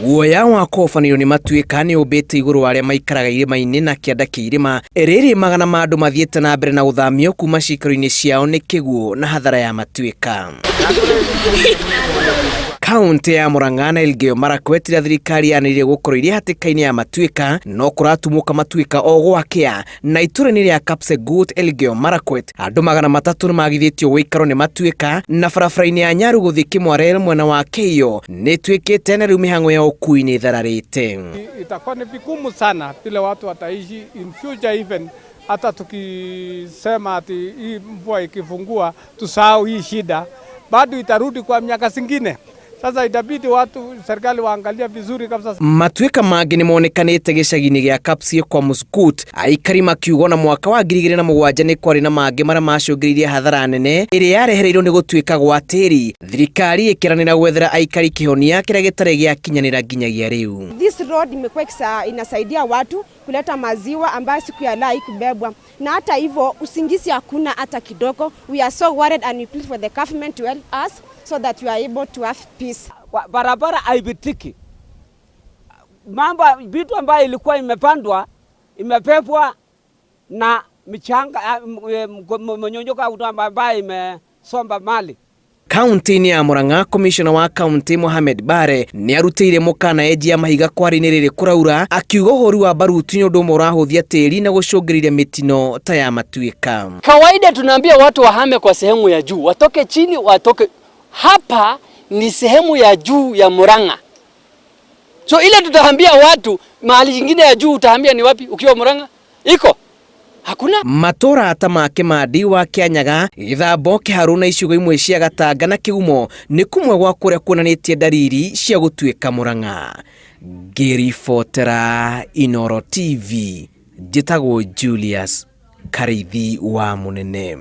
Guoya wa kũhobanĩrio nĩ matuĩka nĩ ũmbĩte igũrũ wa arĩa maikaraga irĩma-inĩ na kĩanda kĩa irĩma rĩrĩ magana ma andũ mathiĩte na mbere na gũthamio kuma ciikaro-inĩ ciao nĩ kĩguũ na hathara ya matuĩka. Kaunti ya Murang'a na Elgeyo Marakwet ĩrĩa thirikari yanĩrĩire gũkorwo irĩ hatĩka-inĩ ya matuĩka no kũratumũka matuĩka o gwakĩa na itũra-inĩ rĩa Kapsegut Elgeyo Marakwet andũ 300 nĩmagithĩtio gũikarwo nĩ matuĩka na barabara-inĩ ya Nyaru gũthiĩ Kimwarel mwena wa Keiyo nĩ ĩtuĩkĩte na rĩu mĩhang'o ya ũkui nĩ ĩthararĩte. Itakuwa ni vigumu sana vile watu wataishi in future even hata tukisema ati hii mvua ikifungua tusahau hii shida, bado itarudi kwa miaka zingine. Sasa itabidi watu serikali waangalia vizuri kabisa. Matuĩka mangĩ nĩ monekanĩte gĩcagi-inĩ gĩa Kapsie kwa Muskut, aikari makiuga na mwaka wa 2007 nĩ kwarĩ na mangĩ marĩa macũngĩrĩirie hathara nene ĩrĩa yarehereirwo nĩ gũtuĩka gwa tĩri. Thirikari ĩkĩranĩra gwethera aikari kĩhonia kĩrĩa gĩtarĩ gĩakinyanĩra nginyagia rĩu. This road imekuwa inasaidia watu kuleta maziwa ambayo siku ya leo haikubebwa, na hata hivyo usingizi hakuna hata kidogo. We are so worried and we plead for the government to help us so that we are able to have peace. Barabara haipitiki, mambo vitu ambayo ilikuwa imepandwa imepepwa na michanga mnyonyoko ambayo imesomba mali. Kaunti-inĩ ya Murang'a, komishona wa kaunti Mohamed Bare nĩ arutĩire mũkana enji ya mahiga kware-inĩ rĩrĩ kũraura, akiuga ũhũri wa baruti nĩ ũndũ ũmwe ũrahũthia tĩri na gũcũngĩrĩria mĩtino ta ya matuĩka. Kawaida tunaambia watu wahame kwa sehemu ya juu, watoke chini, watoke hapa ni sehemu ya juu ya Murang'a. So ile tutaambia watu mahali nyingine ya juu utaambia ni wapi ukiwa Murang'a? Iko? Hakuna. Matũra ta ma Kĩmandi wa Kĩanyaga, Gĩthambo, Kĩharũ na icigo imwe cia Gatanga na Kĩgumo nĩ kũmwe gwa kũrĩa kuonanĩtie ndariri cia gũtuĩka Murang'a. Ngĩribotera Inooro TV, njĩtagwo Julius Karĩithi wa Mũnene.